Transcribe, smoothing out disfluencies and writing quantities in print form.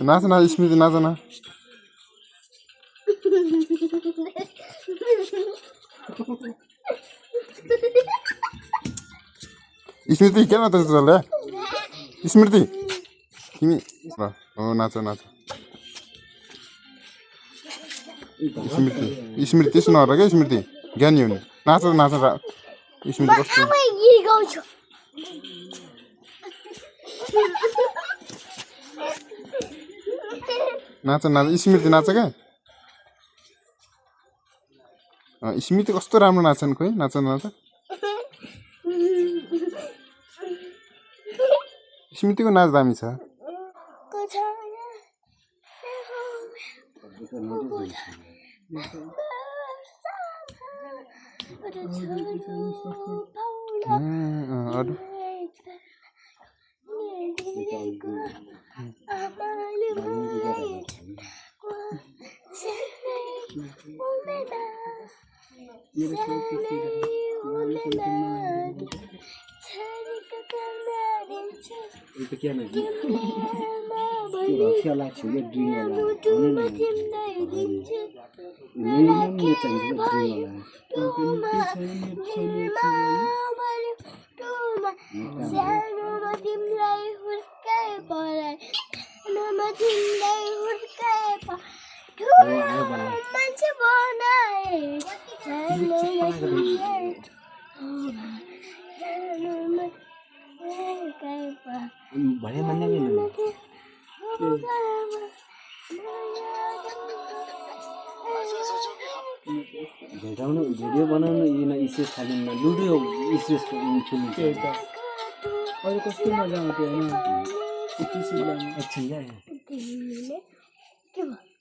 नाच ना स्मृति नाच ना स्मृति क्या नाच चल स्मृति तिमी हो नाच नाच स्मृति स्मृति सुनाएर क्या स्मृति ज्ञानी हुने नाच नाच स्मृति कस्तो नाच नाच स्मृति नाच क्या स्मृति कस्तो राम्रो नाच्छन् खोइ नाच नाच स्मृतिको नाच दामी छ बड़े मन्ने भी नहीं भिडियो बनाउनु यिन इसेस खालिनमा लुडो इसेस खेल्नु के त अरु कस्तो मजा आउँथ्यो हैन यति सिलामा अच्छा यार के भयो